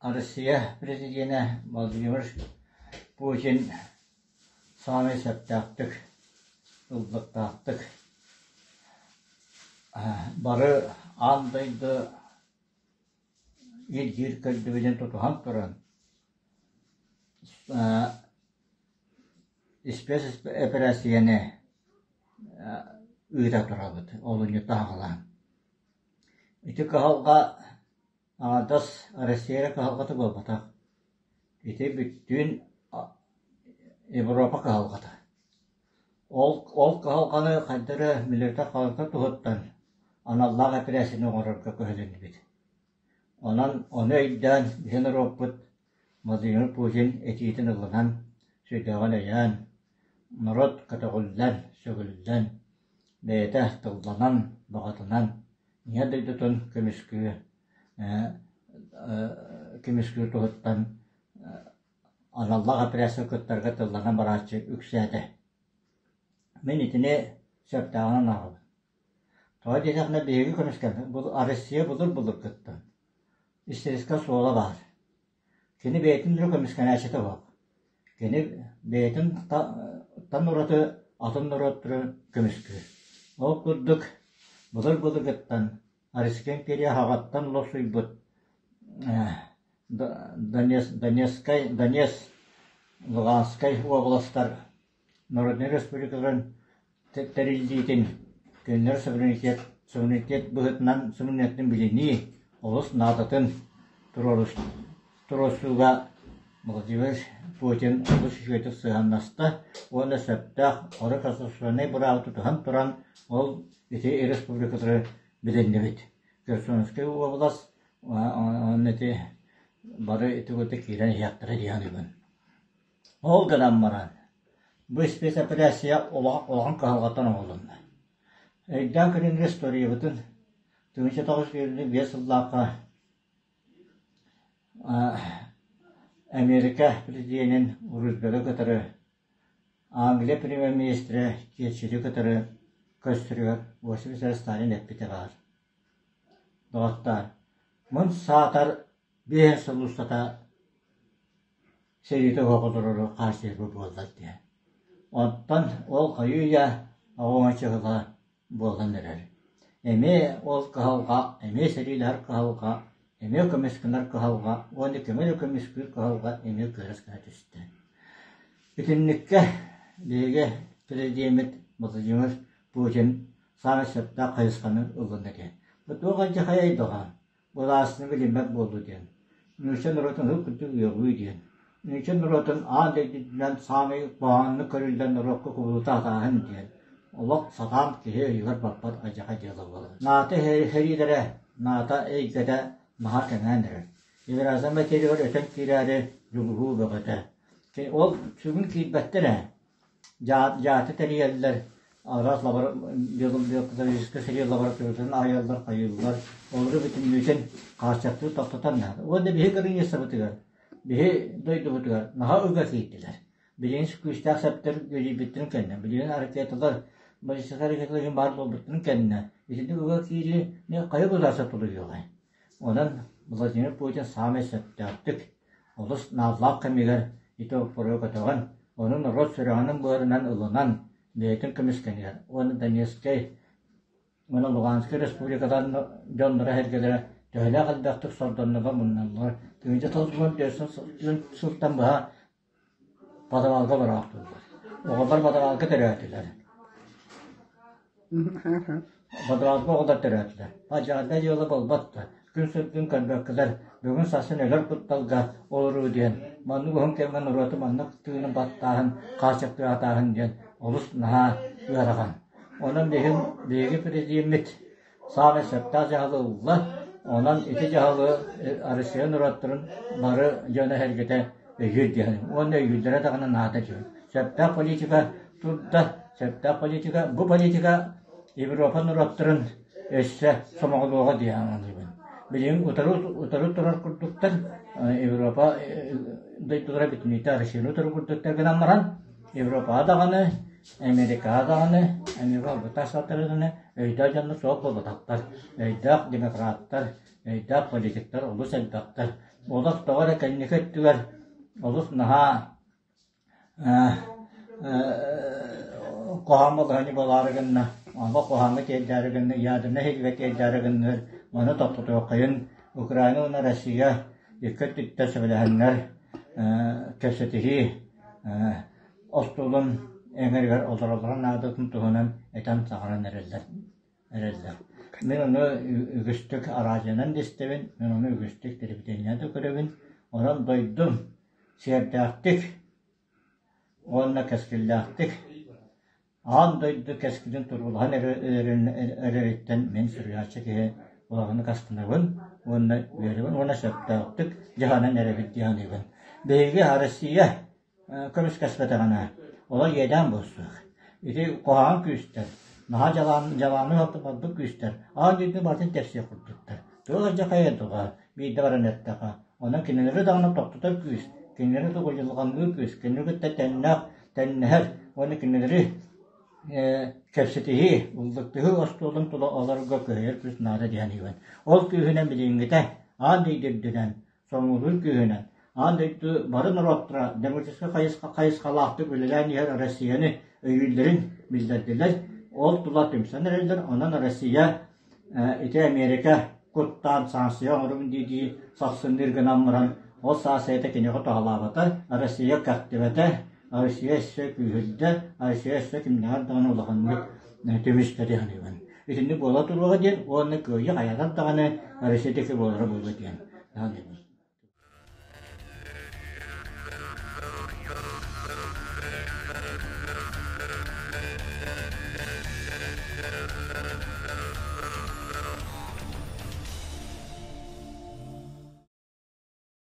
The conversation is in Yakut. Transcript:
Россия президенэ Владимир Путин саамай сөптөөхтүк, ыллыктаахтык бары аан дойду ирдиир көрдөбүлүн тутуһан туран испэс-эпэрээссийэни ыыта турабыт олунньуттан саҕалаан. Ити кыһалҕа аҥардас Россия эрэ кыһалҕата буолбатах. Ити бүттүүн Европа кыһалҕата. Ол ол кыһалҕаны хайда эрэ мүлүрүтэ-халыта туһуттан аналлаах эпэрээссийэни оҥорорго көһүлүннүбүт. Онон ону өйдөөн биһи норуоппут Владимир Путин этиитин ылынан, сүрдээҕин өйөөн, норуот көтөҕүллэн, сүгүллэн, бэйэтэ тылланан, баҕатынан Ийэ дойдутун көмүскүү көмүскүүр туһуттан аналлаах операция кыттарга тылланан барааччы үксээтэ. Мин итини сөптөөҕүнэн ааҕабын. Тоҕо диэтэххинэ биһиги көмүскэммит Россия былыр-былыргыттан истерическай суола баар. Кини бэйэтин эрэ көмүскэнээччитэ суох. Кини бэйэтин тан ураты атын норуоттары көмүскүүр. Ол курдук былыр-былыргыттан Российскай империя аһаҕаттан олохсуйбут Донецкай, Донец, Луганскай уобаластар Народнай Республикаларын тэриллиитин кинилэр суверенитет, суверенитет быһыытынан суверенитетин билинии олус наадатын туруорсууга Владимир Путин олус үчүгэйдик сыһыаннаста уонна сөптөөх ору конституционнай быраабы тутуһан туран ол ити республикалары билиннибит. Херсонскай уобалас уонна ити бары ити курдук киирэн иһиэхтэрэ дии саныыбын. Ол гынан баран, бу спецоперация улахан кыһалҕаттан оҥоһулунна. Өйдөөн көрүҥҥэ историябытын 1955 сыллаахха Америка президенин Рузвельы кытары Англия премьер-министрэ Черчилли кытары көрсөрүгэр Иосиф Сталин эппитэ баар: «Доҕоттоор, мун саатар биэс сыл устата сэриитэ суох олорору хааччыйарбыт буоллар диэн. Оттон ол хайыы-үйэ оҕоҥоччуһула буолан эрэр. Эмиэ ол кыһалҕа, эмиэ сэриилэһэр кыһалҕа, эмиэ көмүскэнэр кыһалҕа уонна кими да көмүскүүр кыһалҕа эмиэ күөрэс гына түстэ. Итинниккэ биһиги президеммит Владимир Путин саамай сөптөөх хайысханы ыллын этэ. Бу туох алдьархайай доҕоор? Былаасны билиммэт буоллу диэн, нуучча норуотун ыл курдук үөҕүү диэн, нуучча норуотун аан дойдутунан саамай куһаҕаннык көрүллэр норуокка кубулута сатааһын диэн, олох сатаан киһи өйүгэр баппат алдьархай дьыала буолар. НАТО сэриилэрэ, НАТО эйгэтэ наһаа кэҥээн эрэр. Евразия материгар өтөн киирээри дьулуһуу бөҕөтө. Ол сүгүн киирбэттэр ээ. Дьааты тэрийэллэр, араас биологическай сэрии лабораториятын айаллар, хайыыллар, олору бүтүннүүтүн хааччахтыы тохтотор наада. Уонна биһи границабытыгар, биһи дойдубутугар наһаа ыга киирдилэр. Билигин күүстээх сэптэр үөдүйбүттэрин кэннэ, билигин ракеталар, баллистическай ракеталар баар буолбуттарын кэннэ, итинник ыга киирии хайа государство тулуйуоҕай? Онон Владимир Путин саамай сөптөөхтүк, олус нааллаах кэмигэр ити боппуруоһу көтөҕөн, ону норуот сүрэҕинэн-быарынан ылынан, бэйэтин көмүскэнигэр уонна Донецкай уонна Луганскай республикаларын дьонноро-сэргэлэрэ төһөлөөх элбэхтик сордоннулар, мунналлар, 1994 сылтан быһа Подвалга олороохтууллар. Оҕолор подвалга төрөөтүлэр. Подвалга оҕолор төрөөтүлэр. Алдьархай дьыала буолбат да, күн сырдыгын көрбөккөлөр, бүгүн сарсын өлөр кутталга олоруу диэн, маннык уһун кэмҥэ норуоту маннык тыынын баттааһын, хааччахтаатааһын диэн олус наһаа ыарахан. Онон биһиги президеммит Саамай сөптөөх дьаһалы ылла. Онон ити дьаһалы Россия норуоттарын бары дьоно-сэргэтэ өйүүр диэн. Уонна өйүүллэрэ даҕаны наада дьон. Сөптөөх политика турда, сөптөөх политика, бу политика Европа норуоттарын өссө сомоҕолуоҕа дии саныыбын. Билигин утары, утары турар курдуктар Европа дойдулара бүтүннүүтэ Россияны утары курдуктар гынан баран Европаҕа даҕаны, Америкаҕа даҕаны, Америка албыттаах штаттара даҕаны өйдөөх дьоннор суох буолбатахтар. Өйдөөх демократтар, өйдөөх политиктар олус элбэхтэр. Олох тоҕо эрэ кэнники өттүгэр олус наһаа куһаҕан балаһыанньа буолаары гынна, онно куһаҕаҥҥа тиэрдээри гынна, ядернай сэриигэ тиэрдээри гыннар, маны тохтотуоххайын Украина уонна Россия икки өттүттэн сөбүлэһэннэр кэпсэтиһии остуолун эҥэригэр олороллоро наадатын туһунан этэн саҥаран эрэллэр эрэллэр. Мин ону үгүстүк араадьыйанан да истэбин, мин ону үгүстүк телевидениенэн да көрөбүн. Онон дойдум сиэрдээхтик уонна кэскиллээхтик аан дойду кэскилин туруулаһан эрэриттэн мин суруйааччы киһи улаханнык астынабын уонна үөрэбин уонна сөптөөхтүк дьаһанан эрэбит дии саныыбын. Биһиги Россия көмүскэспэтэҕинэ, олох иэдээн буолсуох. Ити куһаҕан күүстэр, наһаа дьалаан дьалааны барбыт күүстэр аан дойду барытын тэпсиэх курдуктар. Туох дьахайа дуҕа, биирдэ баран эттэххэ. Онон кинилэри даҕаны тохтотор күүс, кинилэри тугулдьулҕанныыр күүс, кинилэри кытта тэннээх, тэннэһэр уонна кинилэри кэпсэтиһии, ыллыктыһыы остуолун тула олорорго кыһыйар күүс наада диэн иһэбин. Ол күүһүнэн билиҥҥитэ аан дойду үрдүнэн соҥуурун күүһүнэн аан дойду бары норуоттара демократическай хайысха хайысхалаахтык үлэлээн иһэр Россияны өйүүллэрин биллэрдилэр. Ол тула түмсэн эрэллэр. Онон Россия ити Америка куттаан саассыйа оҥоробун дии-дии сахсынныыр гынан баран, ол саассыйата киниэхэ туһалаабата, Россия кэхтибэтэ, Россия өссө күүһүрдэ, Россия өссө кимнээҕэр даҕаны улаханнык түмүстэ дии саныыбын. Итинник буола туруоҕа диэн уонна кыайыы хайатар даҕаны Россия диэки буолара буолуо диэн саныыбын.